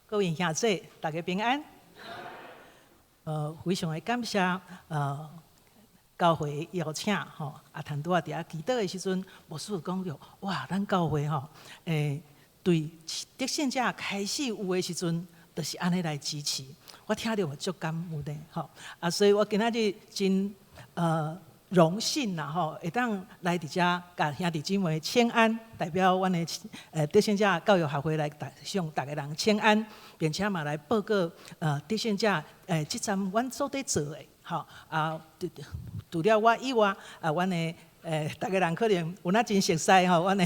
各位兄弟，大家平安。非常的感謝教會邀請吼，啊，拄拄仔佇遐祈禱的時陣，牧師講著，哇，咱教會吼，對得勝者開始有的時陣，就是按呢來支持。我聽著嘛足感恩的吼，啊，所以我今仔日真榮幸啦吼，會當來佇遮共兄弟姊妹請安，代表阮的得勝者教育學會來向逐家人請安，並且嘛來報告得勝者這陣阮所佇做的吼啊，除了我以外啊，阮的逐家人可能有哪真熟似吼，阮的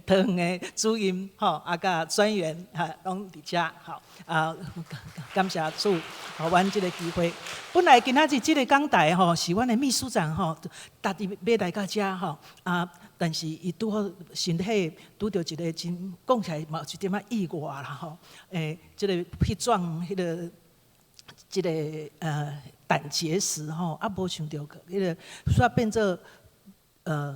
桃園的主任吼，啊，佮專員哈，攏佇遮吼，啊，感謝主，予阮這个機會。本來今仔日這个講台吼，是阮的秘書長吼，家己欲來到遮吼，啊，但是伊拄好身體拄著一个真講起來嘛有一點仔意外啦吼，這个去撞彼个這个膽結石吼，啊，無想著彼个煞變做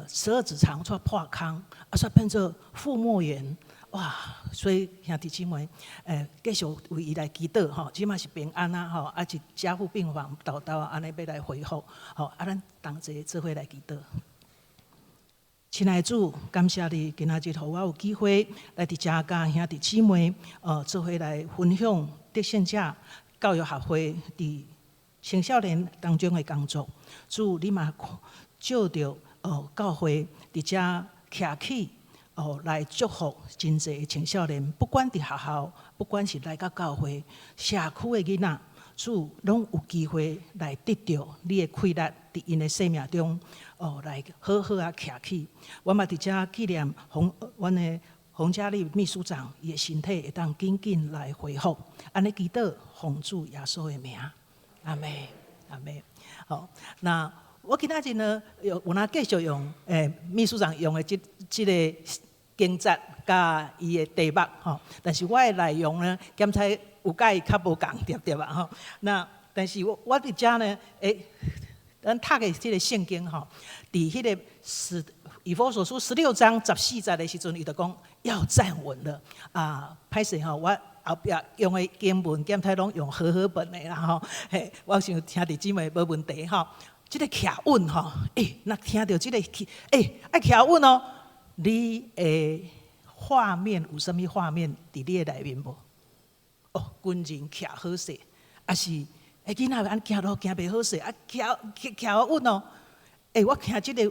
十二指腸煞破空，啊，煞變做腹膜炎，哇！所以兄弟姊妹，繼續為伊來祈禱吼，這馬是平安啊吼，啊是加護病房沓沓按呢欲來恢復，吼，啊，咱同齊做伙來祈禱。親愛的主，感謝你今仔日予我有機會來佇遮佮兄弟姊妹，做伙來分享得勝者教育學會佇青少年當中的工作。主，你嘛借著教會佇遮徛起，來祝福真濟青少年，不管佇學校，不管是來到教會，社區的囡仔，主攏有機會來得著你的氣力，佇𪜶的生命中，來好好仔徛起。我嘛佇遮紀念洪，阮的洪嘉麗秘書長，伊的身體會當緊緊來恢復。按呢祈禱，奉主耶穌的名，阿們，阿們。好，那我今仔日呢，有有哪繼續用秘書長用的這個經節佮伊的題目吼，但是我的內容呢，檢查有佮伊較無仝對毋對啊吼？那但是我佇遮呢，咱讀的這个聖經吼，佇彼个是以弗所書16章14節的時陣，伊就講要站穩了啊！歹勢吼，我後壁用的經文檢太攏用和合本的啦吼，嘿，我想兄弟姊妹無問題吼。這个徛穩吼，若聽著這个愛徛穩哦，你的畫面有啥物畫面佇你的內面無？哦，軍人徛好勢，抑是囡仔按行路行袂好勢，啊，徛徛徛穩哦。我聽這个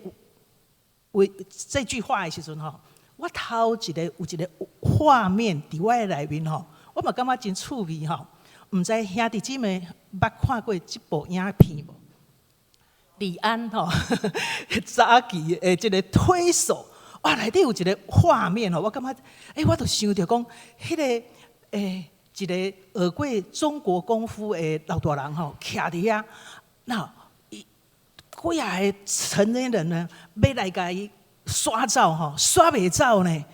話這句話的時陣吼，我頭一个有一个畫面佇我的內面吼，我嘛感覺真趣味吼。毋知兄弟姊妹捌看過這部影片無？李安吼，早期的這个推手，哇，內底有一个畫面吼，我感覺，我就想著講，彼个一个學過中國功夫的老大人吼，徛佇遐，那伊幾仔个成年人呢，欲來共伊刷走吼，刷袂走呢，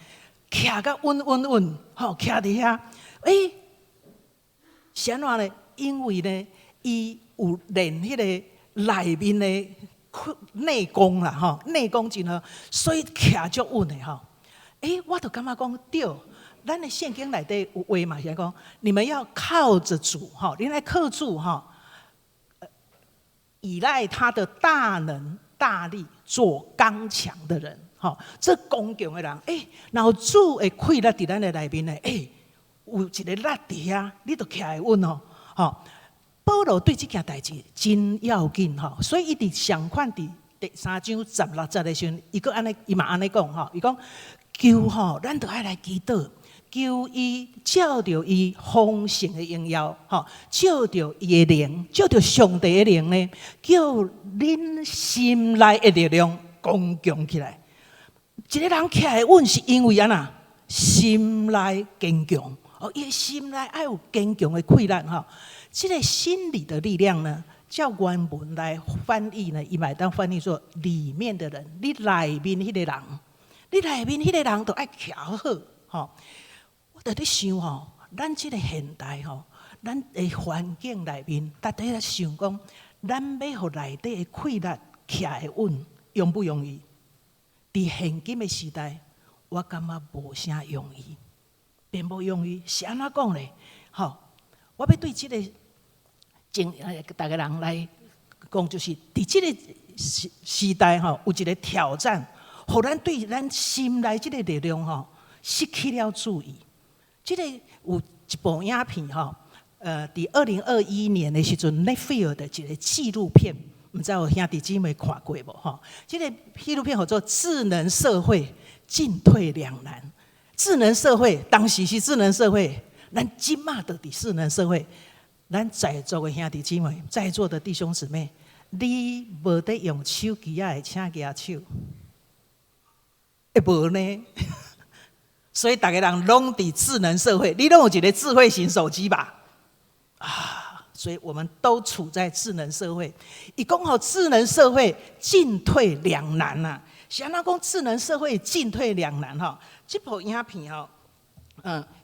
徛甲穩穩穩，吼，徛佇遐，是按怎呢？因為呢，伊有練彼个內面的內功啦，吼，內功真好，所以徛足穩的吼。我就感覺講對，咱的聖經內底有話嘛，是講你們要靠著主，吼，恁愛靠主吼，倚賴他的大能大力，做剛強的人，吼，做剛強的人。若有主的氣力佇咱的內面呢，有一个力佇遐，你就徛會穩哦，吼。保羅對這件代誌真要緊吼，所以伊佇相款佇第3章16節的時陣，伊閣按呢，伊嘛按呢講吼，伊講求吼，咱著愛來祈禱，求伊照著伊豐盛的榮耀，吼，照著伊的靈，照著上帝的靈呢，叫恁心內的力量剛強起來。一个人徛會穩，是因為按怎？心內堅強，哦，伊的心內愛有堅強的氣力吼。這个心裡的力量呢，照原文來翻譯呢，伊嘛會當翻譯做裡面的人，你內面彼个人，你內面彼个人都愛徛好吼。我就咧想吼，咱這个現代吼，咱的環境內面，大家咧想講，咱欲予內底的氣力徛會穩，容不容易？佇現今的時代，我感覺無啥容易，並無容易。是按怎講咧？吼，我欲對這个前逐个人來講，就是佇這个時代吼，有一个挑戰，予咱對咱心內這个力量吼失去了注意。這个有一部影片吼，佇2021年的時陣，Netflix 的一个紀錄片，毋知有兄弟姊妹看過無吼？這个紀錄片號做《智能社會進退兩難》。智能社會當時是智能社會，咱這馬就佇智能社會。咱在座的兄弟姊妹，在座的弟兄姊妹，你無咧用手機仔的，請舉手。欸，無呢？所以逐个人攏佇智能社會，你攏有一个智慧型手機吧？啊，所以我們都處在智能社會。伊講吼，智能社會進退兩難啊！是按怎講智能社會進退兩難吼？這部影片吼，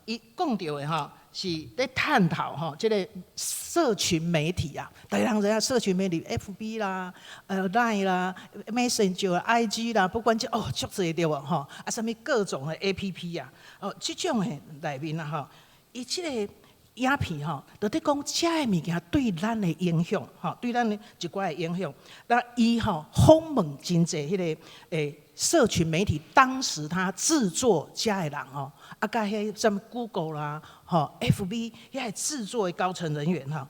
伊講著的吼是咧探討吼，這个社群媒體啊，逐个人知影社群媒體，FB 啦、Line 啦、Messenger、IG 啦，不管這哦，足濟對無吼？啊，啥物各種的 APP 啊，哦，這種的內面啊吼，伊這个影片吼，就佇講這个物件對咱的影響，吼，對咱的一寡的影響。那伊吼訪問真濟彼个社群媒體，當時他製作遮的人吼，啊，佮彼啥物 Google 啦、吼 FB 遐个製作的高層人員吼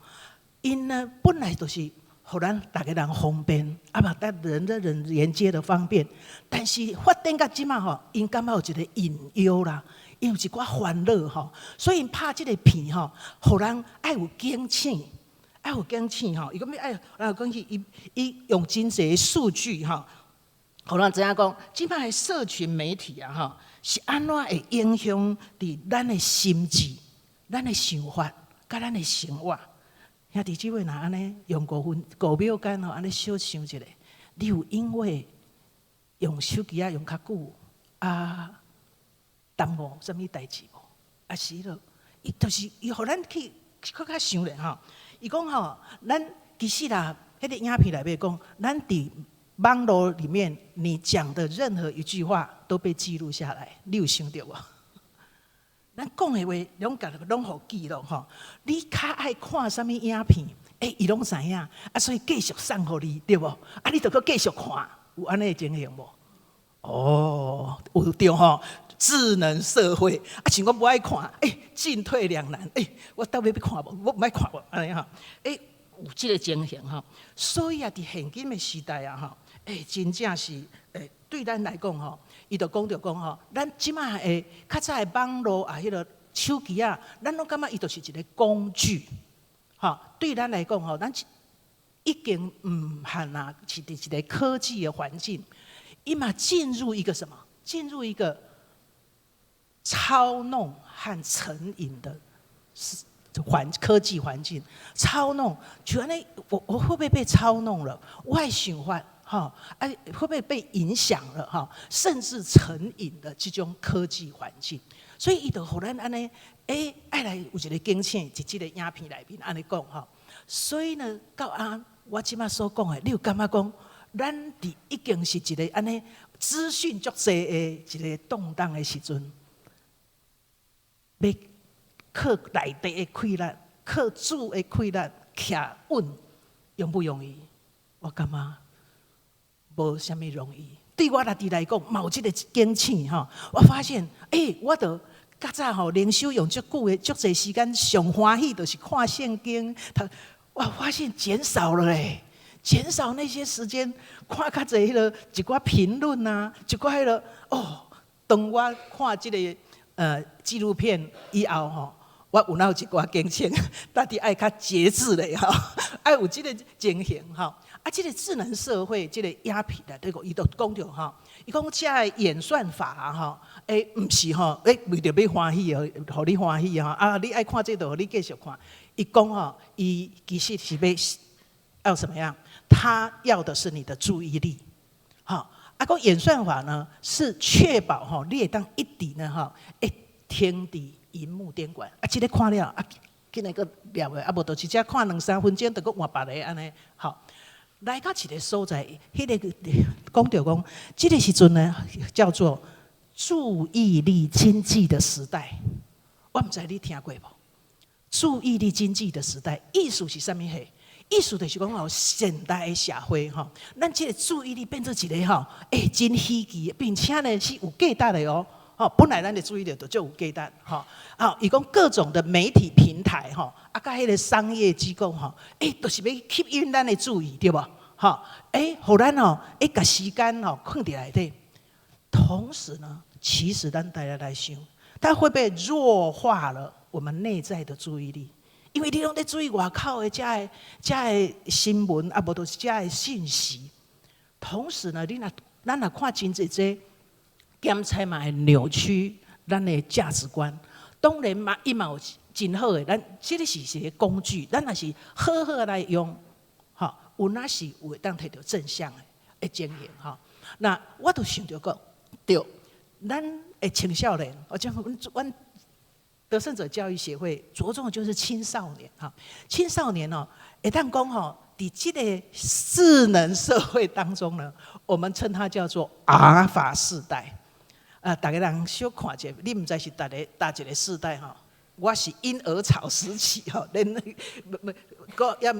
，𪜶呢本來就是予咱逐个人方便，啊嘛，佮人跟人連接的方便，但是發展到這馬吼，𪜶感覺有一个隱憂啦。因有一寡煩惱吼，所以𪜶拍這个片吼，予人愛有警醒，愛有警醒吼。伊講欲愛，愛講起伊伊用真濟數據吼，予咱知影講，這擺的社群媒體啊吼，是按怎會影響佇咱的心智、咱的想法、佮咱的生活。兄弟姊妹，若按呢用5分5秒間吼，按呢小想一下，你有因為用手機仔用較久啊，耽誤啥物代誌無？啊是囉，伊就是伊予咱去閣較想咧吼。伊講吼，咱其實啦，彼个影片內面講，咱佇網路裡面，你講的任何一句話都被記錄下來，你有想著無？咱講的話，攏共攏予記錄吼。你較愛看啥物影片？欸，伊攏知影，啊，所以繼續送予你，對無？啊，你著閣繼續看，有按呢的情形無？哦，有對吼。智能社會啊，像我無愛看，欸，進退兩難，欸，我到尾欲看無？我毋愛看無，按呢吼，欸，有這个情形吼。所以啊，佇現今的時代啊，吼，欸，真正是欸，對咱來講吼，伊就講著講吼，咱這馬的較早的網路啊，彼个手機仔，咱攏感覺伊就是一个工具，吼，對咱來講吼，咱已經毋限啊，是佇一个科技的環境，伊嘛進入一個什麼？進入一個操弄和成癮的科技環境，操弄，就按呢，我會不會被操弄了？我的想法，哈，哎，會不會被影響了？哈，甚至成癮的這種科技環境，所以伊就予咱按呢，欸，愛來有一个警醒，佇這个影片內面按呢講吼。所以呢，到啊，我這馬所講的，你有感覺講，咱佇已經是一个按呢資訊足濟的一个動盪的時陣，欲靠內底的氣力，靠主的氣力徛穩，容不容易？我感覺無啥物容易。對我家己來講，嘛有這个警醒吼。我發現，欸，我著較早吼靈修用足久的足濟時間，上歡喜就是看聖經。他我發現減少了咧，減少那些時間看較濟彼个一寡評論啊，一寡彼个哦。當我看這个紀錄片以後吼，我有哪有一寡警醒，家己愛較節制咧吼，愛有這个情形吼。啊，這个智能社會，這个影片內底個，伊就講著吼，伊講這个演算法吼，欸，毋是吼，欸，為著欲歡喜哦，予你歡喜吼，啊，你愛看這个，予你繼續看。伊講吼，伊其實是欲要什麼樣？他要的是你的注意力，吼。啊，講演算法呢，是確保吼，你會當一直呢吼，會停佇螢幕頂懸。啊，這个看了啊，緊來閣掠的，啊，無就直接看兩三分鐘，就閣換別个按呢，吼。來到一个所在，彼个講著講，這个時陣呢，叫做注意力經濟的時代。我毋知你聽過無？注意力經濟的時代，意思是啥物貨？意思就是講吼，現代的社會吼，咱這個注意力變做一个吼，欸，真稀奇，並且呢是有價值的哦。吼，本來咱的注意力就足有價值，吼。啊，伊講各種的媒體平台吼，啊，佮彼个商業機構吼，欸，都是欲吸引咱的注意，對無？吼，欸，予咱吼，欸，共時間吼囥佇內底。同時呢，其實咱大家來想，它會被弱化了我們內在的注意力，因為你攏咧注意外口的遮个遮个新聞，啊，無就是遮个信息。同時呢，你若咱若看真濟這檢測嘛會扭曲咱的價值觀。當然嘛，伊嘛有真好的，咱這个是一個工具，咱若是好好來用，吼，有哪是有會當提著正向的經驗吼。那我就想著講，對，咱的青少年，我講阮得勝者教育協會着重的就是青少年哈，青少年哦，會當講吼，佇這个智能社會當中呢，我們稱它叫做阿爾法世代。啊，逐家人小看者，你毋知是佗个佗一个世代吼，我是嬰兒潮時期吼，連毋個要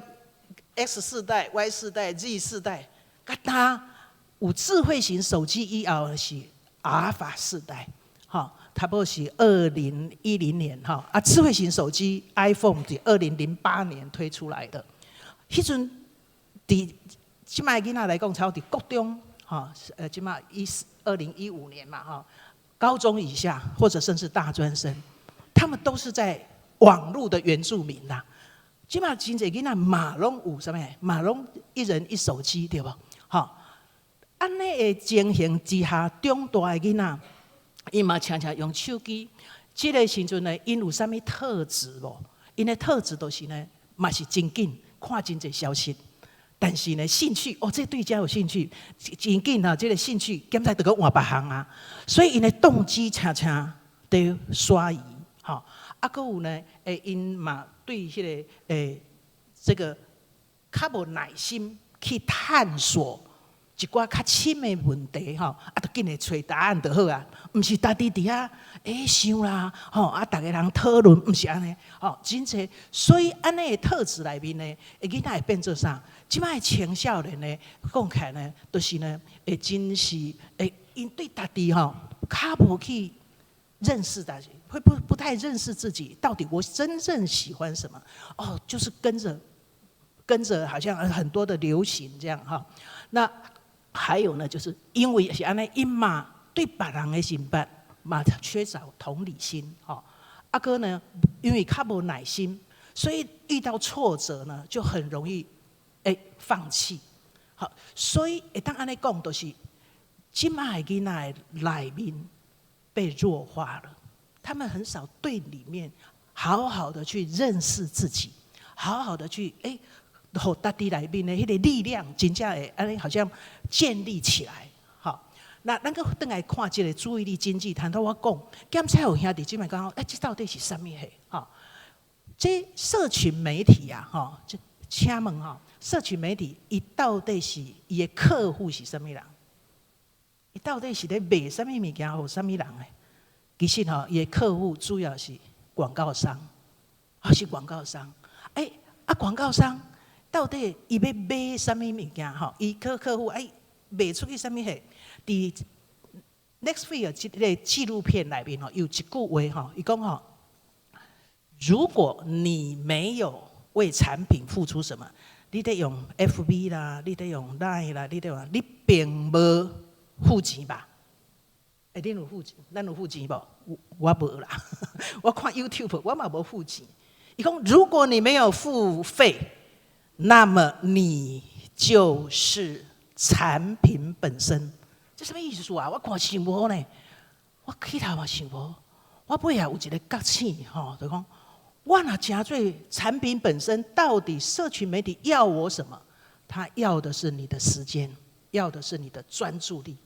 X 世代、Y 世代、Z 世代，佮他有智慧型手機以後是阿爾法世代，吼，差不多是2010年吼，啊，智慧型手機 iPhone 佇2008年推出來的，彼陣佇這擺囡仔來講，差不多佇國中，吼，這擺2015年嘛，吼，高中以下或者甚至大專生，他們都是在網路的原住民啦。這擺真濟囡仔嘛攏有啥物？嘛攏一人一手機，對無？吼，按呢的情形之下，長大的囡仔，伊嘛常常用手機。這个時陣呢，𪜶有啥物特質無？𪜶的特質就是呢，嘛是真緊看真濟消息，但是呢，興趣哦，這對這有興趣，真緊啊！這个興趣，檢查就閣換別項啊。所以𪜶的動機常常佇徙移，吼。啊，閣有呢，欸，𪜶嘛對彼个欸，這個較無耐心去探索一寡較深的問題吼，啊，就緊來揣答案就好啊，毋是家己佇遐欸想啦，吼啊，逐个人討論，毋是按呢，吼，真濟，所以按呢的特質內面呢，囡仔會變做啥？這擺的青少年呢，講起來呢，就是呢，會真是會𪜶對家己吼較無去認識家己，會不太認識自己，到底我真正喜歡什麼？哦，就是跟着跟着，好像很多的流行這樣哈。那還有呢，就是因為是按呢，𪜶嘛對別人的想法嘛缺少同理心，吼。啊閣呢，因為較無耐心，所以遇到挫折呢，就很容易欸放棄。好，所以會當按呢講，就是這擺的囡仔的內面被弱化了，他們很少對裡面好好的去認識自己，好好的去欸。予家己內面的彼個力量，真正會按呢好像建立起來。好，那咱閣轉來看這个注意力經濟，頭拄我講，檢測有兄弟姊妹講，欸，這到底是啥物貨？吼，這社群媒體啊，吼，這請問吼，社群媒體伊到底是伊的客戶是啥物人？伊到底是咧賣啥物物件予啥物人的？其實吼，伊的客戶主要是廣告商，啊是廣告商。欸，啊廣告商到底伊欲賣啥物物件？吼，伊客戶愛賣出去啥物貨？佇 Netflix 這个紀錄片內面吼，有一句話吼，伊講吼，如果你沒有為產品付出什麼，你咧用 FB 啦，你咧用 Line 啦，你咧用，你並無付錢吧？欸，恁有付錢？咱有付錢無？我無啦。我看 YouTube，我嘛無付錢。伊講，如果你沒有付費，那麼你就是產品本身。這啥物意思啊？我看想無呢，我起頭嘛想無，我尾仔有一個覺醒吼，就講我若成做產品本身，到底社群媒體要我什麼？他要的是你的時間，要的是你的專注力。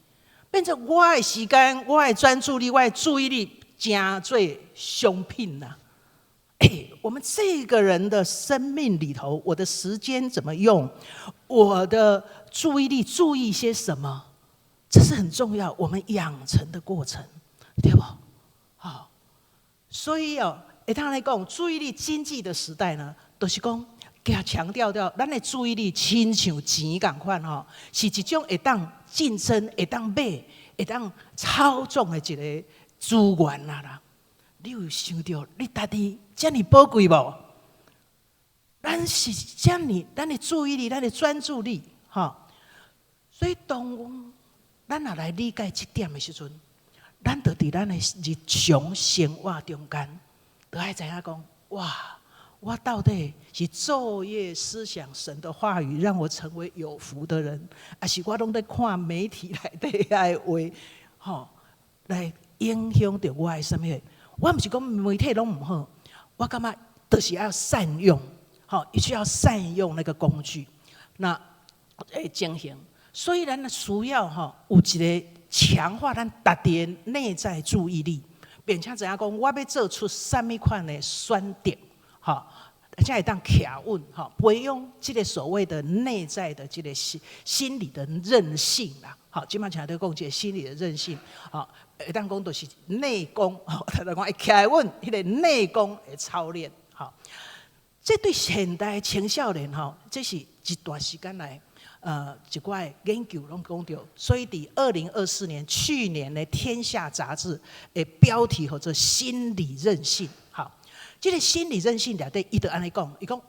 變成我的時間、我的專注力、我的注意力，成做商品啦。欸，我們這個人的生命裡頭，我的時間怎麼用？我的注意力注意些什麼？這是很重要，我們養成的過程，對不？好，所以哦，會當來講，注意力經濟的時代呢，就是講，共強調著，咱的注意力親像錢仝款吼，是一種會當競爭、會當買、會當操縱的一个資源啊啦。你有想著你家己遮爾寶貴無？咱是遮爾，咱的注意力、咱的專注力，吼。所以當咱若來理解這點的時陣，咱就佇咱的日常生活中間，就愛知影講，哇！我到底是晝夜思想神的話語，讓我成為有福的人，抑是我攏咧看媒體內底的話，吼，來影響著我的啥物？我毋是講媒體攏毋好，我感覺就是要善用，吼，需要善用那個工具，那會進行。所以咱需要吼有一個強化咱家己的內在注意力，並且知影講我欲做出啥物款的選擇。吼，才會當徛穩，吼，培養這个所謂的內在的這个心理的韌性啦。吼，這擺常咧講這个心理的韌性，吼，會當講就是內功，吼，他就講會徛穩，彼个內功的操練，吼。這對現代青少年，吼，這是一段時間來，一寡研究攏講著，所以佇2024年去年的《天下》雜誌的標題號做“心理韌性”。這个心理韌性內底，伊就按呢講，伊講，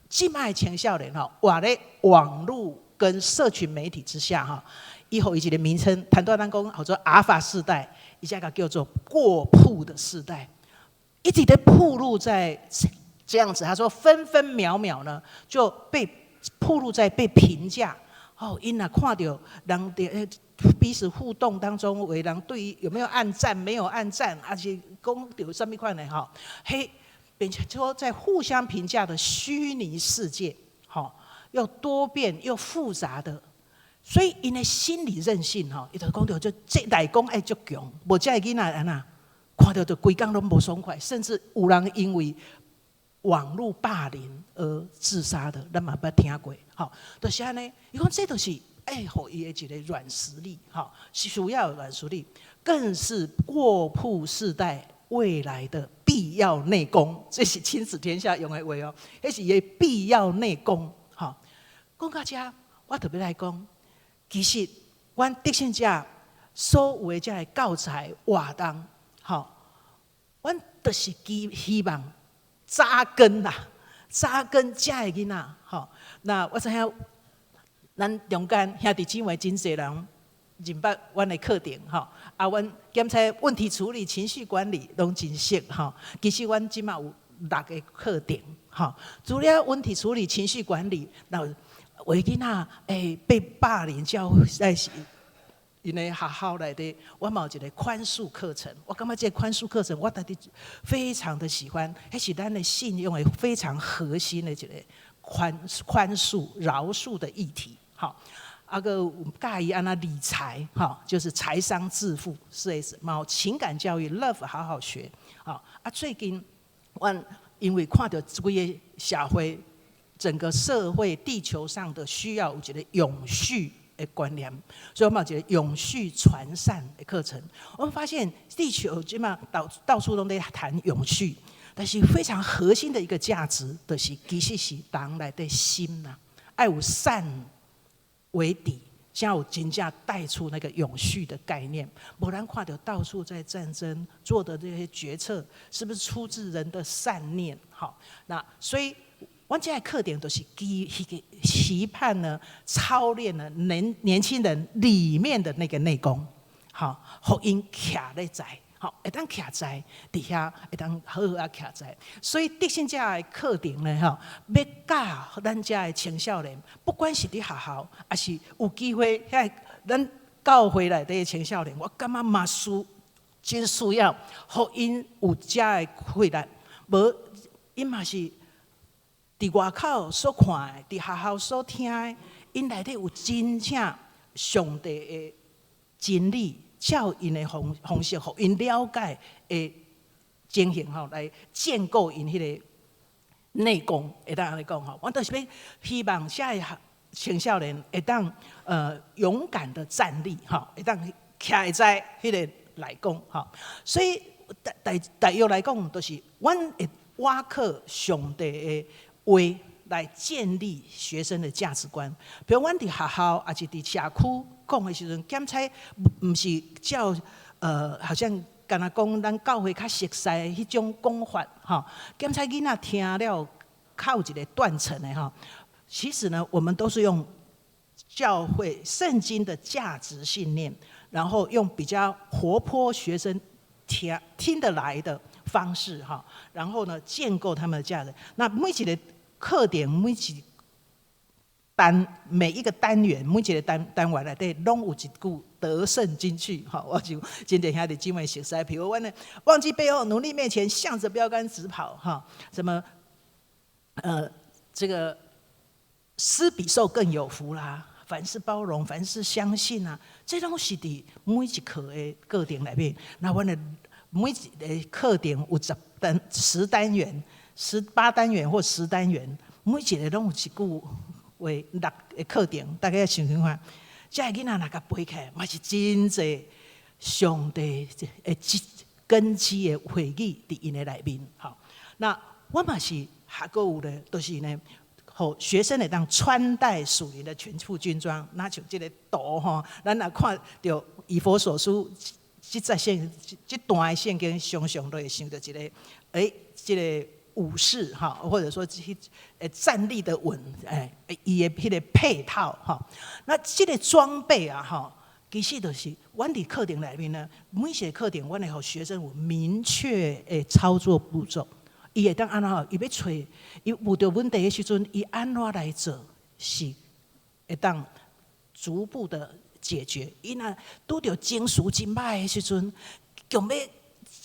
這擺的青少年吼，活咧網路跟社群媒體之下吼，伊予伊一个名稱，談到咱講號做阿爾法世代，伊才共叫做過曝的世代，一直咧曝露在這樣子，他說分分秒秒呢就被曝露在被評價，哦，𪜶若看著人佇彼此互動當中，有的人對於有沒有按讚，沒有按讚，抑是講著啥物款的吼，彼。並且說，在互相評價的虛擬世界，吼，又多變又複雜的，所以𪜶的心理韌性，吼，伊就講著就這內功愛足強，無這个囡仔按怎，看著就規工攏無爽快，甚至有人因為網路霸凌而自殺的，咱嘛捌聽過，吼，就是按呢。伊講這就是愛予伊的一个軟實力，吼，是需要軟實力，更是過曝世代未來的必要內功，這是親子天下用的話哦，彼是伊的必要內功。吼，講到遮，我特別來講，其實阮得勝者所有的這个教材活動，吼，阮就是希望扎根啦，扎根遮的囡仔，吼。那我知影，咱中間兄弟姊妹真濟人認捌阮的課程，吼。啊，阮檢測問題處理、情緒管理攏真熟，吼。其實阮這馬有六个課程，吼。除了問題處理、情緒管理，那有囡仔被霸凌教在𪜶的學校內底，我嘛有一个寬恕課程。我感覺這个寬恕課程，我家己非常的喜歡，彼是咱的信仰的非常核心的一个寬恕、饒恕的議題。吼，啊閣有教伊按怎理財，吼，就是財商致富4S，嘛有情感教育，Love 好好學。吼，啊，最近阮因為看著規个社會，整個社會地球上的需要有一个永續的觀念，所以我們有一个永續傳善的課程。我們發現地球這馬到到處攏在談永續，但是非常核心的一個價值，就是其實是人內的心吶，愛有善為底，才有真正帶出那個永續的概念。無咱看著到處在戰爭做的這些決策，是不是出自人的善念？好，那所以阮這个課程都是基彼个期盼呢，操練了年輕人裡面的那個內功，好，予𪜶徛咧在，好，會當徛在佇遐，會當好好啊徛在。所以得勝者的課程呢，吼，欲教咱遮的青少年，不管是佇學校，抑是有機會遐咱教會內底的青少年，我感覺嘛需真需要，予𪜶有遮的氣力，無𪜶嘛是佇外口所看的，佇學校所聽的，𪜶內底有真正上帝的真理，照𪜶的方式，予𪜶了解的情形吼，來建構𪜶彼个內功，會當按呢講吼。我就是欲希望遮的青少年會當勇敢的站立，吼，會當徛會在彼个內功，吼。所以大大大約來講，就是阮會倚靠上帝的話來建立學生的價值觀。比如阮佇學校，抑是佇社區講的時陣，檢採毋是照好像敢若講咱教會較熟悉的彼種講法，吼。檢採囡仔聽了較有一個斷層的吼。其實呢，我們都是用教會聖經的價值信念，然後用比較活潑學生聽聽得來的方式，哈，然後呢，建構他們的價值。那每一個課點，每一單每一個單元，每一個單單元內底，攏有一句得勝金句，哈，我就真濟兄弟姊妹熟悉。比如阮呢，忘記背後，努力面前，向着標杆直跑，哈，什麼，這個施比受更有福啦，凡事包容，凡事相信啊，這攏是佇每一課的過程內面。那阮的每一個課程有10單、10單元、18單元或十單元，每一個攏有一句話六個課程，大家想想看，這个囡仔若共背起來，嘛是真濟上帝的根基的話語佇𪜶的內面。吼，那我嘛是還閣有咧，就是呢，予學生會當穿戴屬靈的全副軍裝，若像這個圖吼，咱若看著以弗所書這節聖這段的聖經，常常都會想著一個，這個武士哈，或者說這站立的穩，伊的彼個配套哈。那這個裝備啊，哈，其實就是阮佇課程內面呢，每一個課程，阮會予學生有明確的操作步驟。伊會當按怎？伊欲揣，伊遇著問題的時陣，伊按怎來做是會當逐步的解決。伊若拄著情緒真䆀的時陣，強欲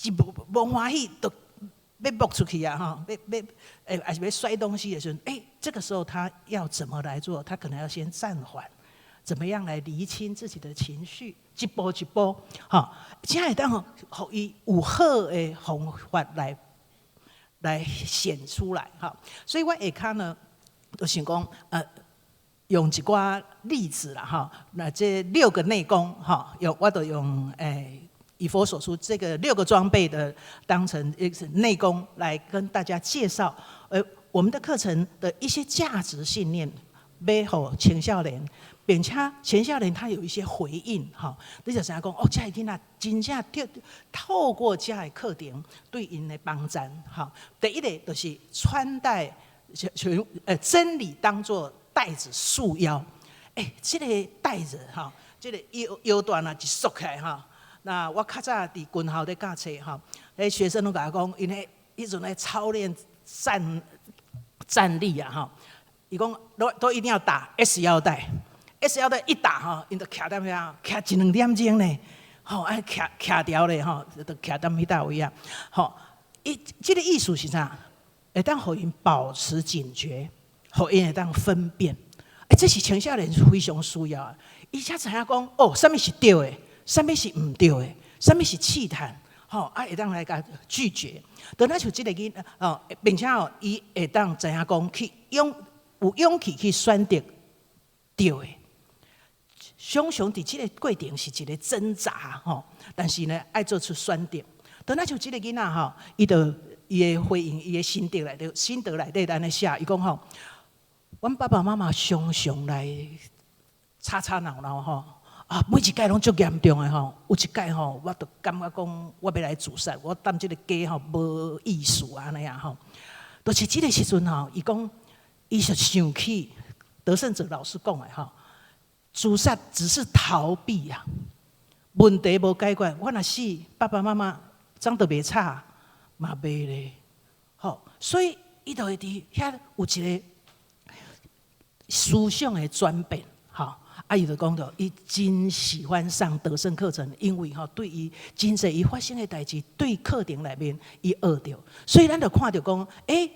一無無歡喜，就欲爆出去啊！吼，欲欲抑是欲摔東西的時陣，這個時候他要怎麼來做？他可能要先暫緩，怎麼樣來釐清自己的情緒？一步一步，吼，才會當予伊有好的方法來顯出來，哈。所以我下跤呢，就想講，用一寡例子啦，哈。那這六個內功，哈，用我都用以弗所書這個六個裝備的當成一個內功來跟大家介紹，我們的課程的一些價值信念，欲予青少年，並且青少年他有一些回應，哈，你就知影講，哦，這个囡仔真正透過這个課程對𪜶的幫助，哈。第一個就是穿戴全真理當作帶子束腰，這個帶子哈，這個腰腰帶啊一束起來哈。那我較早佇軍校咧教冊哈，學生攏共我講，𪜶彼陣咧操練站立啊哈，伊講都一定要打 S 腰帶，S 腰帶一打哈，𪜶就徛踮遐，徛一兩點鐘呢，吼，愛徛徛牢咧吼，就徛踮彼搭位啊，吼，伊這個意思是啥？會當予𪜶保持警覺，予𪜶會當分辨，這是青少年非常需要的，伊才知影講，哦，啥物是對的，啥物是毋對的，啥物是試探，吼，啊，會當來共拒絕。就若像這個囡仔，哦，並且哦，伊會當知影講去勇有勇氣去選擇對的。常常佇這個過程是一個掙扎，吼，但是呢，愛做出選擇。就若像這個囡仔吼，伊就伊的回應，伊的心得內底，心得內底按呢寫，伊講吼，阮爸爸媽媽常常來吵吵鬧鬧吼。啊，每一擺攏足嚴重的吼，有一擺吼，我就感覺講，我欲來自殺，我踮這個家吼無意思按呢啊吼。就是這個時陣吼，伊講，伊就想起得勝者老師講的吼，自殺只是逃避啊，問題無解決，我若死，爸爸媽媽怎都袂吵嘛袂咧，吼，所以伊就會佇遐有一個思想的轉變，吼。啊，伊就講著，伊真喜歡上得勝課程，因為吼對伊真濟伊發生的代誌，對課程內面伊學著，所以咱就看著講，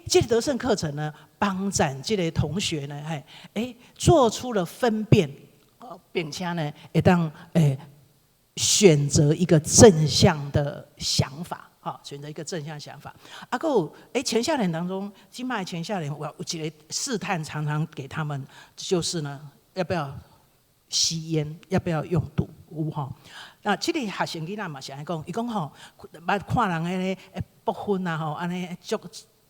這個得勝課程呢，幫助這個同學呢，嘿，做出了分辨，並且呢，會當選擇一個正向的想法，哈，選擇一個正向想法。啊，閣有青少年當中，這擺青少年有一個試探，常常給他們，就是呢，要不要吸菸？要不要用毒物？哈，那這个學生囡仔嘛是按呢講，伊講吼，捌看人彼个爆薰啊吼，按呢足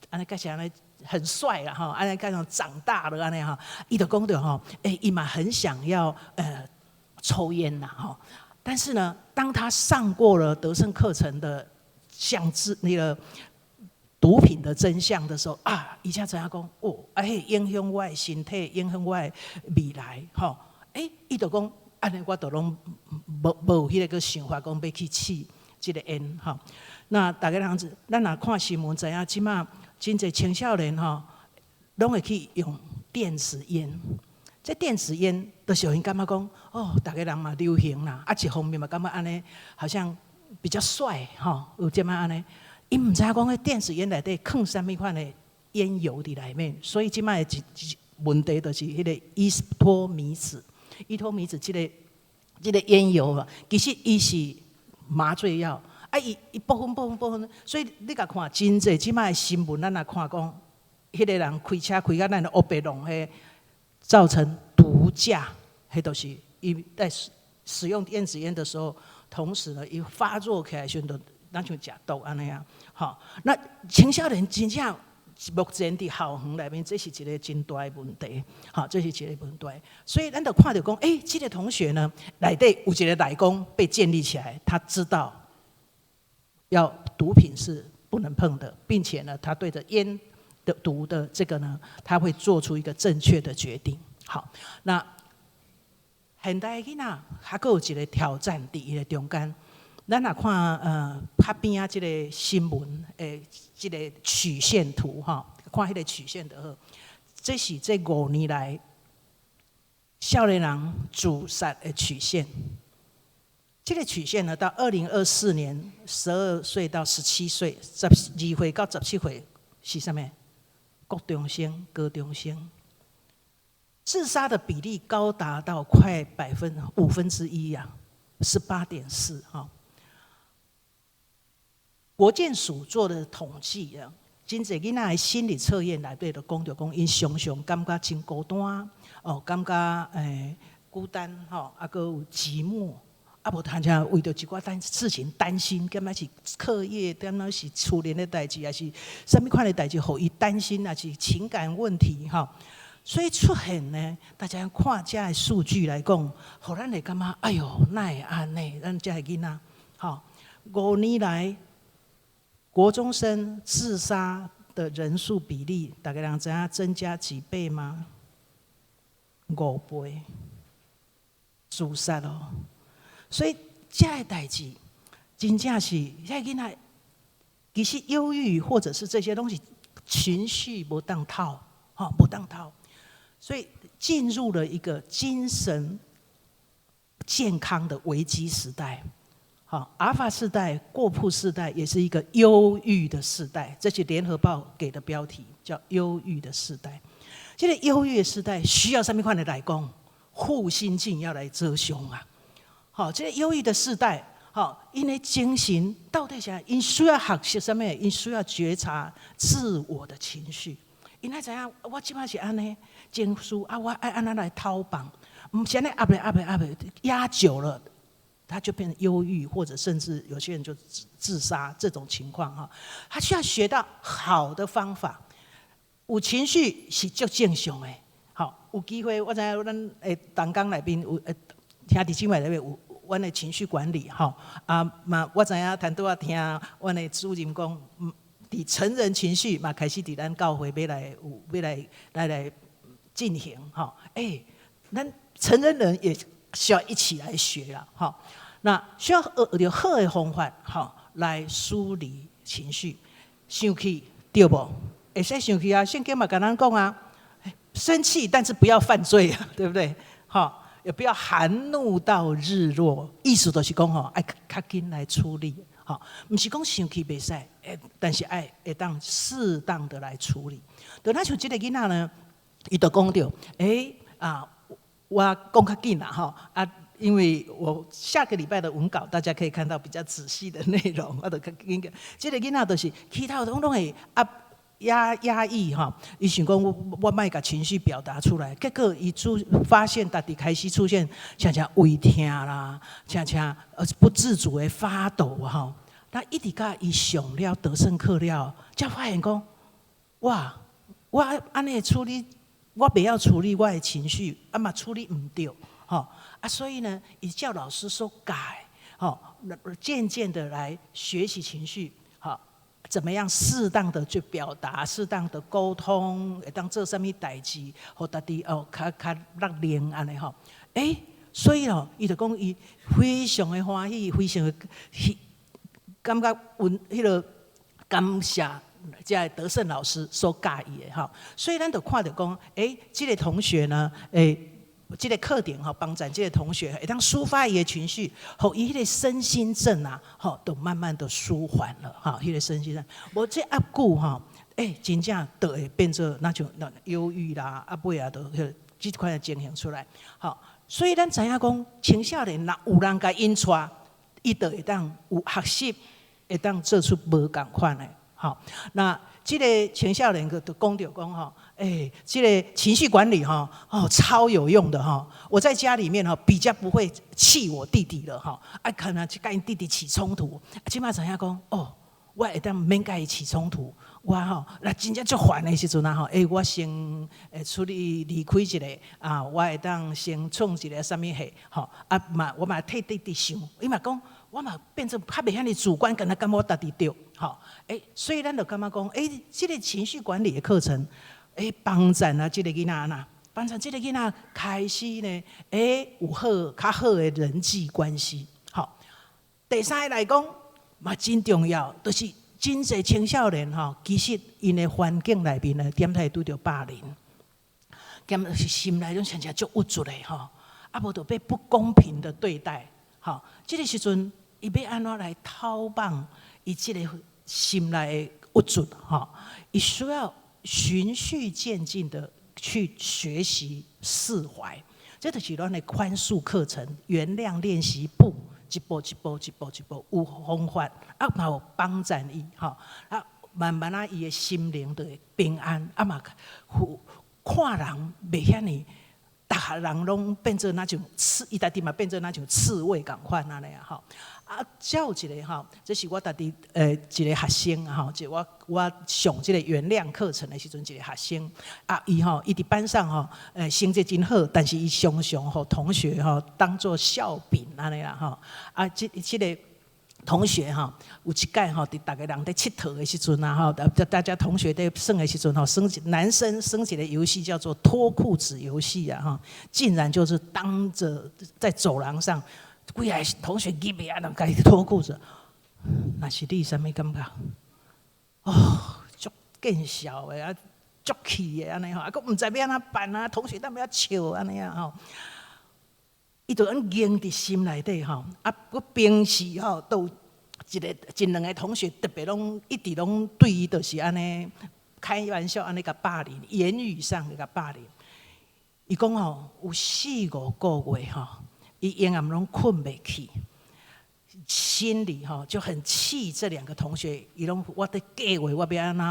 按呢敢是按呢很帥啦吼，按呢敢像長大了按呢吼，伊就講著吼，欸，伊嘛很想要抽菸啦吼，但是呢，當他上過了得勝課程的相知那個毒品的真相的時候啊，伊才知影講哦，啊，彼影響我的身體，影響我的未來吼，欸，伊就講。按呢，我都攏無無彼个想法，講欲去試這个煙吼。那逐家人知，咱若看新聞知影，這馬真濟青少年吼，攏會去用電子菸。這電子菸，就是予𪜶感覺講，哦，逐家人嘛流行啦，啊，一方面嘛感覺按呢，好像比較帥吼，有這麼按呢。𪜶毋知影講，彼電子菸內底囥啥物款的菸油佇內面，所以這馬的一問題就是彼个依托咪酯。依托咪酯這個菸油啊，其實伊是麻醉藥，啊，伊伊部分部分部分，所以你共看真濟這馬的新聞，咱若看講，彼个人開車開甲咱烏白弄彼，造成毒駕，彼都是伊在使用電子菸的時候，同時呢，伊發作起來時陣，就若像食毒按呢啊，吼，那青少年真正。目前佇校園內面，這是一個真大的問題，吼，這是一個問題。所以咱就看著講，欸，這個同學呢，內底有一個內功被建立起來，他知道要毒品是不能碰的，並且呢，他對著菸的毒的這個呢，他會做出一個正確的決定。好，那現代囡仔還閣有一個挑戰佇伊的中間。咱若看較邊仔這个新聞的這个曲線圖吼，看彼个曲線就好。這是這5年來少年人自殺的曲線。這個曲線呢，到2024年，12歲到17歲，12歲到17歲是啥物？國中生、高中生自殺的比例高達到快5分之一呀，18.4哈。國健署做的統計啊，真濟囡仔的心理測驗內底就講著講，𪜶常常感覺真孤單，哦，感覺孤單吼，啊，閣有寂寞，啊，無通常為著一寡單事情擔心，敢若是課業，敢若是厝裡的代誌，抑是啥物款的代誌，予伊擔心，抑是情感問題吼。所以出現呢，大家看這个數據來講，予咱會感覺，哎喲，哪會按呢？咱這个囡仔，吼，5年來，國中生自殺的人數比例，逐家人知影增加幾倍嗎？5倍，自殺哦。所以這个代誌真正是這个囡仔，其實憂鬱或者是這些東西，情緒無當透，吼，無當透，所以進入了一個精神健康的危機時代。好，阿爾法世代、過曝世代也是一個憂鬱的世代。這是聯合報給的標題，叫“憂鬱的世代”。這個憂鬱的世代需要啥物款的內功？護心鏡要來遮胸啊！好，這個憂鬱的世代，好，𪜶的精神到底啥？𪜶需要學習啥物？𪜶需要覺察自我的情緒。𪜶愛知影，我這擺是按呢情緒啊，我愛按怎來偷放？毋是按呢壓咧壓咧壓咧，壓久了，他就變成憂鬱，或者甚至有些人就自殺這種情況哈。他需要學到好的方法。有情緒是足正常的。好，有機會我知影咱的同工內面有兄弟姊妹內面有阮的情緒管理吼。啊嘛，我知影頭拄仔聽阮的主任講，佇成人情緒嘛開始佇咱教會欲來有欲來進行吼。欸，咱成人人也需要一起來學啦，吼。那需要學著好的方法，吼，來梳理情緒。生氣對無？會使生氣啊！聖經嘛共咱講啊，生氣但是不要犯罪啊，對不對？吼，也不要含怒到日落。意思就是講吼，愛較緊來處理，吼，毋是講生氣袂使，但是愛會當適當的來處理。就若像這个囡仔呢，伊就講著，欸啊，我講較緊啦，吼啊。因為我下個禮拜的文稿，大家可以看到比較仔細的內容。我就較緊講，這個囡仔就是起頭攏會啊，壓抑吼，伊想講我莫共情緒表達出來，結果伊出發現家己開始出現像像胃疼啦，像像不自主的發抖吼。那一直佮伊上了得勝課了，才發現講，哇，我按呢處理，我袂曉處理我的情緒，啊嘛處理毋著，吼啊，所以呢，伊照老師所教，吼，漸漸的來學習情緒，吼。怎麼樣適當的去表達，適當的溝通，會當做啥物代誌，予家己哦較較落靈按呢吼。欸，所以哦，伊就講伊非常的歡喜，非常的感覺溫彼個感謝這个德勝老師所教伊的吼。所以咱就看著講，欸，這個同學呢，欸，這個課程吼，幫助這個同學會當抒發伊的情緒，予伊彼個身心症啊，吼，都慢慢的舒緩了，哈，彼個身心症。無這猶久吼，欸，真正就會變做那像那憂鬱啦，啊尾啊，就彼個這款的情形出來，吼。所以咱知影講，青少年若有人共𪜶帶，伊就會當有學習，會當做出無仝款的，吼。那這個青少年閣就講著講吼，欸，這個情緒管理吼，哦，超有用的吼。我在家裡面吼比較不會氣我弟弟了吼，啊，可能去佮𪜶弟弟起衝突，這馬知影講，哦，我會當免佮伊起衝突，我吼，若真正足煩的時陣啊吼，欸，我先會出去離開一下，啊，我會當先創一个啥物貨，吼，啊嘛，我嘛替弟弟想，伊嘛講，我嘛變做較袂遐爾主觀，敢若感覺我家己對，吼，欸，所以咱就感覺講，欸，這個情緒管理的課程，欸，幫助啊，這個囡仔啦，幫助這個囡仔開始呢，欸，有好較好的人際關係，吼。第三个來講嘛真重要，就是真濟青少年吼，其實𪜶的環境內面呢，點會拄著霸凌，兼心內攏親像足鬱卒的吼，啊無就被不公平的對待，吼，這個時陣伊欲按怎來透放伊這個心內的鬱卒吼？伊需要循序漸進的去學習釋懷，這就是咱的寬恕課程、原諒練習簿，一步一步、一步一步有方法，啊嘛有幫助伊吼，啊慢慢啊伊的心靈就會平安，啊嘛看人袂遐爾，逐項人攏變做若像刺，伊家己嘛變做若像刺蝟仝款按呢啊吼。啊，才有一個吼，這是我家己一個學生吼，就我上這個原諒課程的時陣，一個學生啊，伊吼伊佇班上吼，成績真好，但是伊常常予同學吼當做笑柄按呢啦吼。啊，這個同學吼，有一擺吼，佇逐个人佇𨑨迌的時陣啊吼，大家同學佇耍的時陣吼，耍男生耍一個遊戲叫做脫褲子遊戲啊吼，竟然就是當著在走廊上，規个同學入來啊，人共伊脫褲子，若是你啥物感覺？哦，足見笑的啊，足氣的按呢吼，啊，閣毋知欲按怎辦啊，同學踮遐笑按呢啊吼，伊就按忍佇心內底吼，啊，閣平時吼都有一個一兩個同學特別攏一直攏對伊就是按呢開玩笑，按呢共霸凌，言語上共霸凌。伊講吼，有四五個月吼，伊永遠攏睏袂去，心裡吼就很氣這兩個同學，伊攏我佇計劃我欲按怎，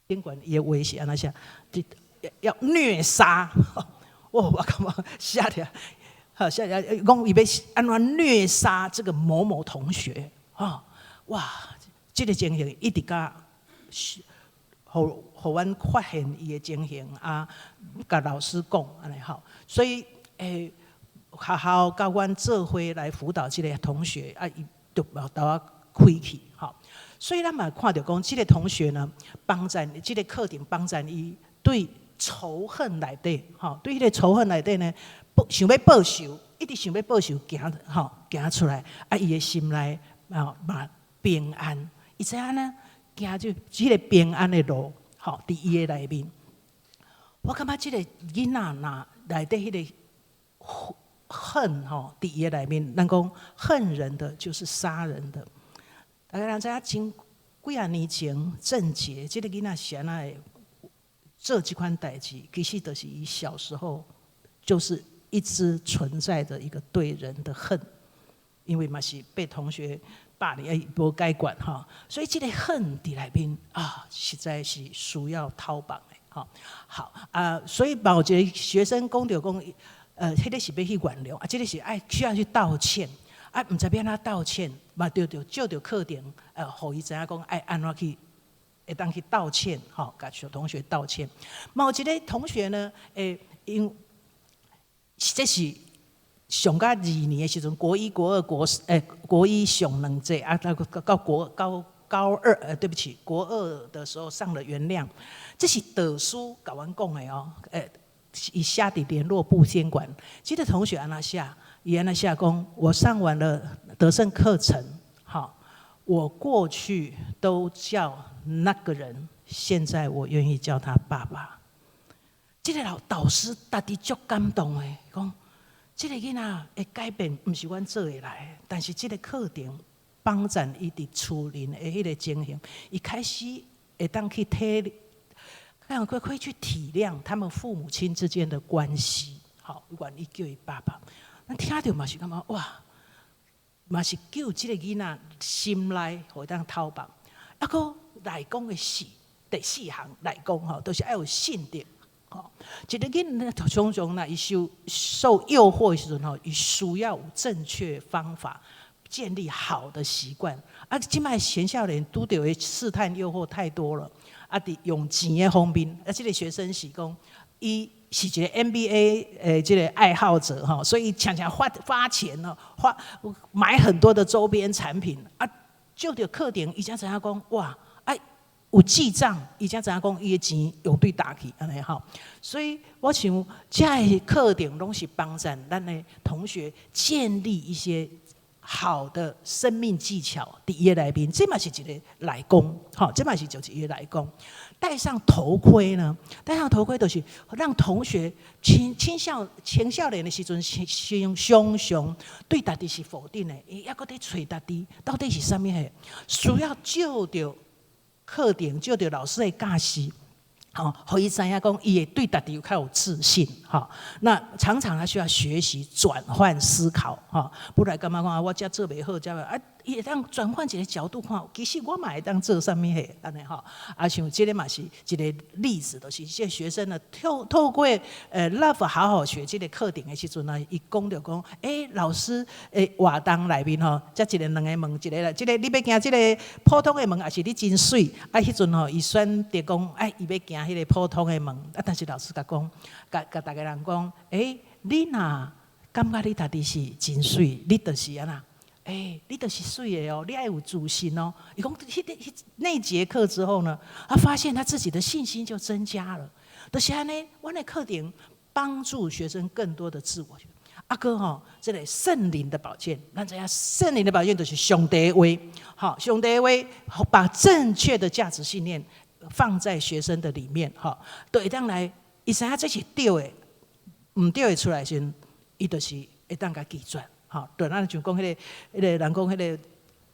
頂懸伊的話是按怎寫？要虐殺，我感覺嚇了，好嚇了，講伊欲按怎虐殺這個某某同學，哈，哇，這個情形一直共，予阮發現伊的情形啊，共老師講按呢吼，所以欸，學校佮阮做伙來輔導這個同學啊，伊就嘛沓仔開去吼。所以咱嘛看著講，這個同學呢，幫助這個課程幫助伊對仇恨內底，吼，對彼個仇恨內底呢，報想欲報仇，一直想欲報仇，行吼行出來，啊，伊的心內啊嘛平安，伊知影呢，行這這個平安的路，吼，佇伊的內面。我感覺這個囡仔若內底彼個恨吼，佇伊的內面，咱講恨人的就是殺人的。逐家人知影，前幾仔年前，鄭捷這個囡仔是按怎會做這款代誌，其實就是伊小時候就是一直存在的一個對人的恨，因為嘛是被同學霸凌，欸，無解決吼，所以這个恨佇內面啊，實在是需要透放的吼。好啊，所以嘛有一个學生講著講，彼個是欲去原諒，啊，這个是愛需要去道歉，啊，毋知欲按怎道歉，嘛著著借著課程，予伊知影講愛按怎去，會當去道歉，吼，共小同學道歉。嘛有一个同學呢，因這是上到二年的時陣，國一、國二、國國一上兩節啊，到國高高二，對不起，國二的時候上了原諒，這是導師共阮講的哦，伊寫佇聯絡簿先管，這个同學按怎寫，伊按怎寫講，我上完了得勝課程，好，我過去都叫那個人，現在我願意叫他爸爸。這个老導師家己足感動的，講這个囡仔的改變毋是阮做會來，但是這个課程幫助伊佇厝裡的彼个情形，伊開始會當去體，會去體諒他們父母親之間的關係。好，願意叫伊爸爸，咱聽著嘛是感覺哇，嘛是救這个囡仔心內會當透放。啊，閣內功的四第四項內功吼，都是愛有信德。吼，一个囡仔常常若伊受誘惑的時陣吼，伊需要有正確方法，建立好的習慣。啊，這擺青少年拄著的試探誘惑太多了。啊，佇用錢的方面，啊，這个學生是講，伊是一个 NBA 這个愛好者吼，所以常常花錢哦，花買很多的周邊產品啊，借著課程，伊才知影講哇，啊有記帳，伊才知影講伊的錢用對佗去按呢吼。所以我想，這个課程攏是幫助咱的同學建立一些好的生命技巧，佇伊的內面，這嘛是一个內功，吼，這嘛是就是一个內功。戴上頭盔呢？戴上頭盔就是讓同學青少年的時陣，先常常對家己是否定的，伊猶閣佇揣家己到底是啥物貨，需要借著課程，借著老師的教示，吼，予伊知影講，伊會對家己有較有自信，吼。那常常他需要學習轉換思考，吼。本來感覺講啊，我這做袂好，這啊，伊會當轉換一个角度看，其實我嘛會當做啥物貨，按呢吼。啊，像這个嘛是一个例子，就是這學生呢，透過Love 好好學這个課程的時陣呢，伊講著講，老師活動內面吼，這一个兩个門，一个這个你欲行這个普通的門，抑是你真媠？啊，彼陣吼，伊選擇講，哎，伊欲行彼个普通的門。啊，但是老師共講，共逐个人講，你若感覺你家己是真媠，你就是按怎？你就是媠的哦，你愛有自信哦。伊講，彼那節課之後呢，他發現他自己的信心就增加了。就是按呢，阮的課程幫助學生更多的自我。啊閣吼，這个聖靈的寶劍，咱知影聖靈的寶劍就是上帝的話，好，上帝的話把正確的價值信念放在學生的裡面，吼，就會當來，伊知影這是對的，毋對的出來時，伊就是會當共拒絕。吼，對，咱像講彼个人講彼个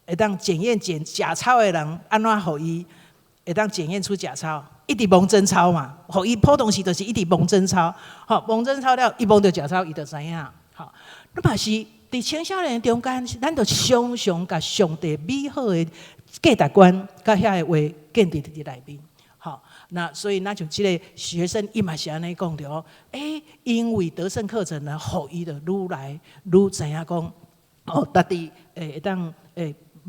會當檢驗檢假鈔的人，按怎予伊會當檢驗出假鈔？一直摸真鈔嘛，予伊普通時就是一直摸真鈔，吼，摸真鈔了，伊摸著假鈔，伊就知影。吼，那嘛是佇青少年中間，咱就常常共上帝美好的價值觀，佮遐个話建立佇內面。吼，那所以那像這个學生伊嘛是按呢講著哦，因為得勝課程呢，予伊就愈來愈知影講，哦，家己會當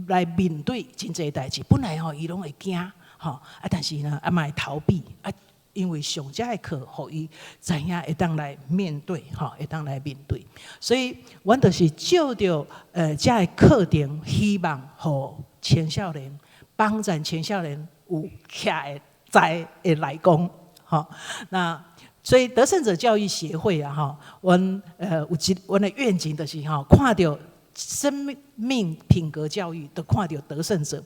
來面對真濟代誌。本來吼伊攏會驚，吼啊，但是呢，啊嘛會逃避啊，因為上這个課，予伊知影會當來面對，吼，會當來面對。所以，阮就是借著這个課程，希望予青少年幫助青少年有徛會知的內功，吼。那所以得勝者教育協會啊，吼，阮有一阮的願景就是吼，看著生命品格教育，都看著得勝者。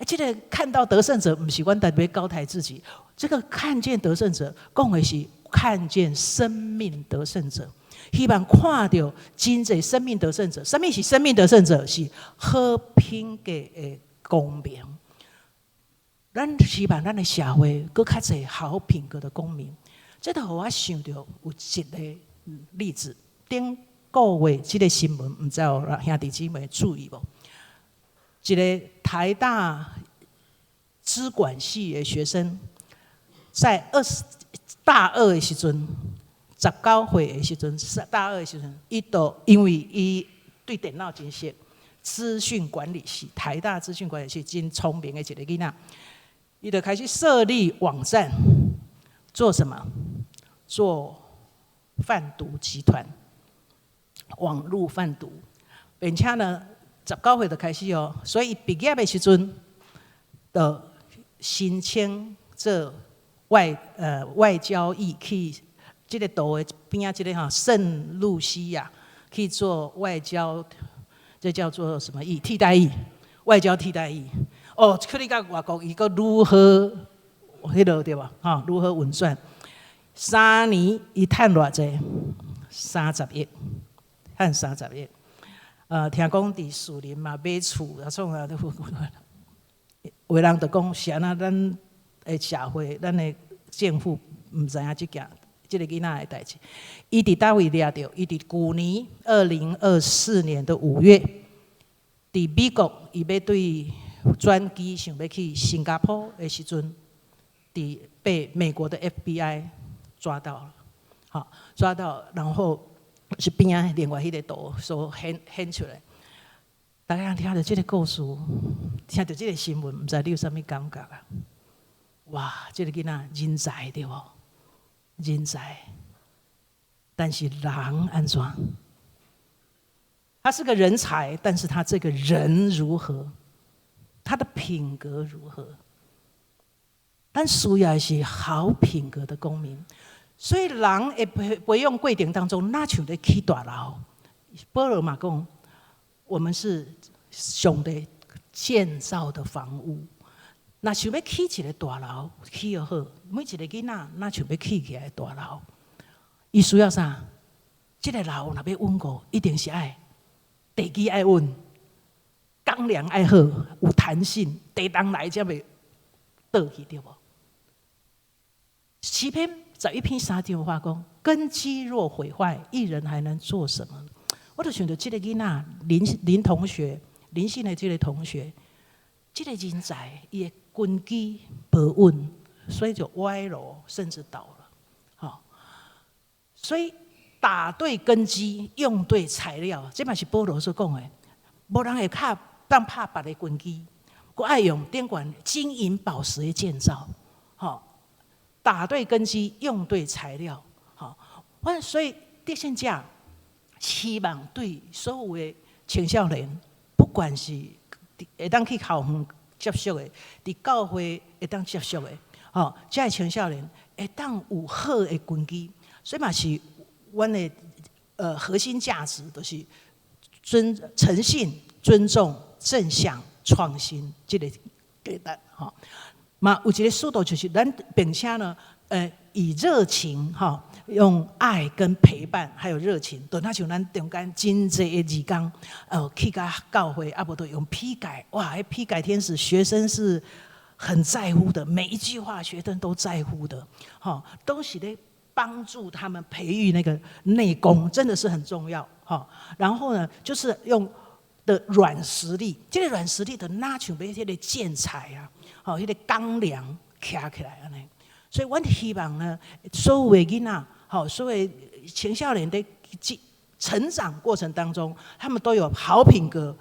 這个看到得勝者，毋是阮特別高抬自己。這个看見得勝者，講的是看見生命得勝者。希望看著真濟生命得勝者，啥物是生命得勝者？是好品格的公民。咱希望咱的社會閣較濟好品格的公民。這就予我想著有一个例子，頂個月這个新聞，毋知有兄弟姊妹注意無？一个台大資管系的學生，在大二的時陣，19歲的時陣，大二的時陣，伊就因為伊對電腦真熟，資訊管理系，台大資訊管理系真聰明的一个囡仔，伊就開始設立網站，做什麼？做販毒集團，網路販毒，並且呢，19歲就開始哦，所以畢業的時陣，就申請做外交役去這個島的邊仔這個吼聖露西亞去做外交，這叫做什麼役？替代役，外交替代役。哦，去你到外國，伊閣如何彼落對無？吼，如何運算？3年伊趁偌濟？三十億，趁三十億。聽講佇樹林嘛買厝啊，創啊，有人就講是按怎咱的社會，咱的政府毋知影這件這个囡仔的代誌。伊佇佗位掠著？伊佇舊年2024年的5月，佇美國，伊欲對轉機想欲去新加坡的時陣，佇被美國的 FBI 抓到了，好，抓到，然後是邊仔另外彼个圖所顯顯出來。大家聽著這个故事，聽著這个新聞，毋知你有啥物感覺啊？哇，這个囡仔人才對無？人才，但是人按怎？他是個人才，但是他這個人如何？他的品格如何？咱需要的是好品格的公民。所以人的培養過程當中，若像咧起大樓。保羅嘛講，我們是上帝建造的房屋。若想欲起一个大樓，起予好，每一个囡仔若想欲起起來大樓，伊需要啥？這个樓若欲穩固，一定是愛地基愛穩，鋼梁愛好，有彈性，地動來才袂倒去，對無？詩篇11篇3節話講：根基若毀壞，義人還能做什麼？我就想著這个囡仔林林同學，林姓的這个同學，這个人才，伊的根基無穩，所以就歪樓，甚至倒了。好，所以打對根基，用對材料，這嘛是保羅所講的。無人會較當拍別个根基，閣愛用頂懸金銀寶石的建造。好，打對根基，用對材料。好，我所以得勝者希望對所有的青少年，不管是會當去校園接觸的，佇教會會當接觸的，吼，這个青少年會當有好的根基，所以嘛是阮的核心價值，就是尊誠信、尊重、正向、創新這个價值，吼。嘛有一个速度就是咱並且呢，以熱情哈，用愛跟陪伴，還有熱情，就若像咱中間真濟的義工，去共教會，啊無就用批改，哇，彼批改天使學生是很在乎的，每一句話學生都在乎的，吼，都是咧幫助他們培育那個內功，真的是很重要，吼。然後呢，就是用的軟實力，這個軟實力就若像欲彼个建材啊，吼，彼个鋼梁徛起來按呢。所以，阮希望呢，所有的囡仔，吼，所有青少年的成長過程當中，他們都有好品格、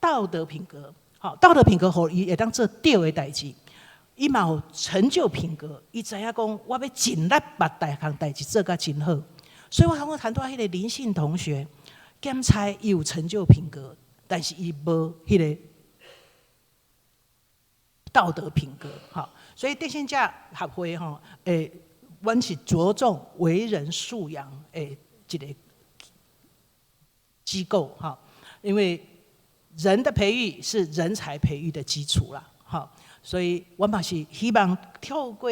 道德品格，好，道德品格予伊會當做對的代誌，伊嘛有成就品格，伊知影講我欲盡力把逐項代誌做甲真好。所以我剛剛談到彼个林姓同學，檢查伊有成就品格，但是伊無彼个道德品格，好。所以得勝者協會吼，阮是着重為人素養的一个機構哈，因為人的培育是人才培育的基礎啦，哈，所以我嘛是希望透過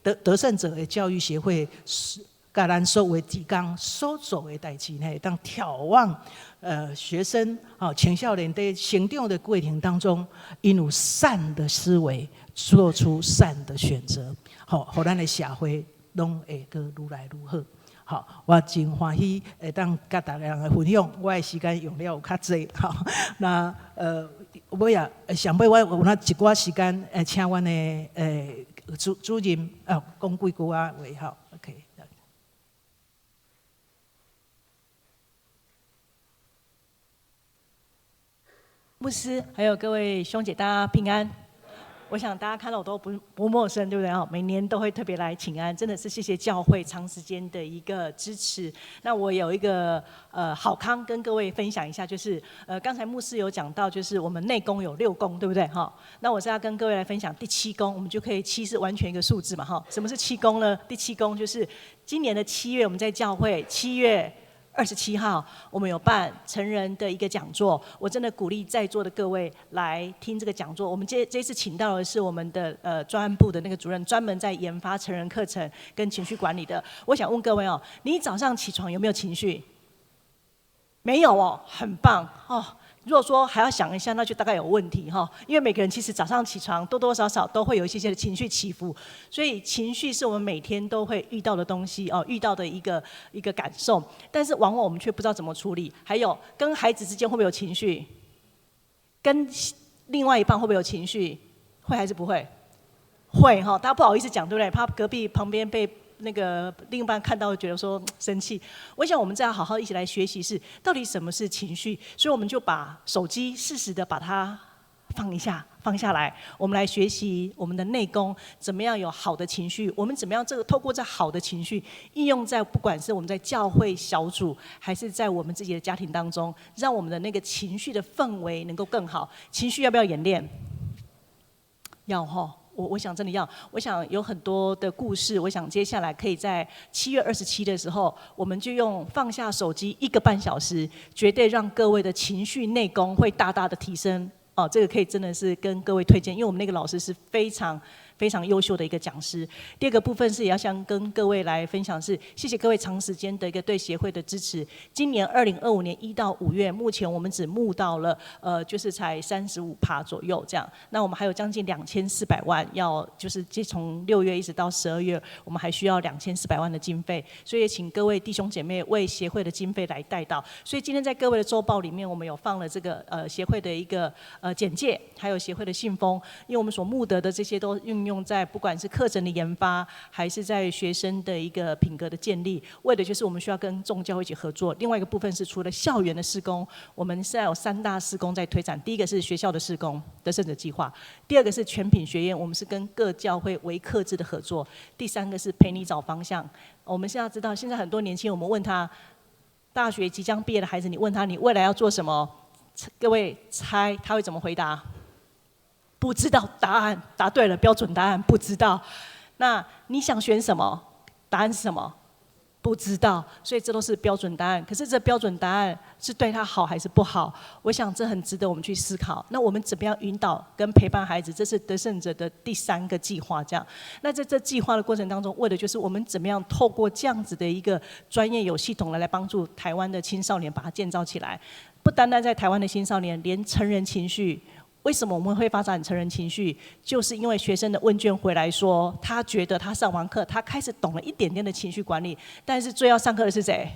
得勝者的教育協會，共咱所有志工所做的代誌呢，會當眺望學生、青少年在成長的過程當中，𪜶有善的思維，做出善的選擇，好，予咱的社會攏會閣愈來愈好。好，我真歡喜會當佮大家來分享，我的時間用了有較濟，好，那尾啊，上尾我有那一寡時間，請阮的主任講幾句仔話吼，OK。牧師，還有各位兄姐，大家平安。我想大家看到我都不陌生，對不對啊？每年都會特別來請安，真的是謝謝教會長時間的一個支持。那我有一個好康跟各位分享一下，就是剛才牧師有講到，就是我們內功有六功，對不對哈？那我是要跟各位來分享第七功，我們就可以七是完全一個數字嘛哈。什麼是七功呢？第七功就是今年的七月，我們在教會7月27號，我們有辦成人的一個講座，我真的鼓勵在座的各位來聽這個講座。我們這這次請到的是我們的專案部的那個主任，專門在研發成人課程跟情緒管理的。我想問各位哦，你早上起床有沒有情緒？沒有哦，很棒哦。如果說還要想一下，那就大概有問題哈。因為每個人其實早上起床多多少少都會有一些些的情緒起伏，所以情緒是我們每天都會遇到的東西哦，遇到的一個一個感受。但是往往我們卻不知道怎麼處理。還有跟孩子之間會不會有情緒？跟另外一半會不會有情緒？會還是不會？會哈，大家不好意思講，對不對？怕隔壁旁邊被那個另一半看到，覺得說生氣。我想我們這樣好好一起來學習是到底什麼是情緒，所以我們就把手機適時的把它放一下，放下來，我們來學習我們的內功，怎麼樣有好的情緒？我們怎麼樣這個透過這好的情緒應用在不管是我們在教會小組，還是在我們自己的家庭當中，讓我們的那個情緒的氛圍能夠更好。情緒要不要演練？要哈。我想真的要，我想有很多的故事。我想接下來可以在7月27的時候，我們就用放下手機一個半小時，絕對讓各位的情緒內功會大大的提升。哦，這個可以真的是跟各位推薦，因為我們那個老師是非常非常優秀的一個講師。第二個部分是也要想跟各位來分享是，謝謝各位長時間的一個對協會的支持。今年2025年1到5月，目前我們只募到了就是才35%左右這樣。那我們還有將近兩千四百萬要，就是從6月一直到12月，我們還需要兩千四百萬的經費。所以也請各位弟兄姐妹為協會的經費來代禱。所以今天在各位的週報裡面，我們有放了這個協會的一個簡介，還有協會的信封，因為我們所募得的這些都運用在不管是課程的研發，還是在學生的一個品格的建立，為的就是我們需要跟眾教會一起合作。另外一個部分是除了校園的事工，我們現在有三大事工在推展。第一個是學校的事工得勝者計劃，第二個是全品學院，我們是跟各教會為客制的合作，第三個是陪你找方向。我們現在知道，現在很多年輕人，我們問他，大學即將畢業的孩子，你問他你未來要做什麼？各位猜他會怎麼回答？不知道答案，答對了，標準答案不知道。那你想選什麼？答案是什麼？不知道。所以這都是標準答案。可是這標準答案是對他好還是不好？我想這很值得我們去思考。那我們怎麼樣引導跟陪伴孩子？這是得勝者的第三個計劃。這樣，那在這計劃的過程當中，為的就是我們怎麼樣透過這樣子的一個專業有系統的來幫助台灣的青少年把它建造起來。不單單在台灣的青少年，連成人情緒。為什麼我們會發展成人情緒？就是因為學生的問卷回來說，他覺得他上完課，他開始懂了一點點的情緒管理。但是最要上課的是誰？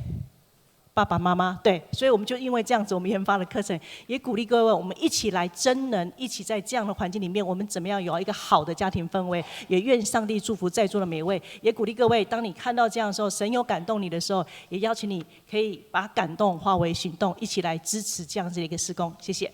爸爸媽媽。對，所以我們就因為這樣子，我們研發了課程，也鼓勵各位，我們一起來真能一起在這樣的環境裡面，我們怎麼樣有一個好的家庭氛圍？也願上帝祝福在座的每一位，也鼓勵各位，當你看到這樣的時候，神有感動你的時候，也邀請你可以把感動化為行動，一起來支持這樣子的一個事工。謝謝。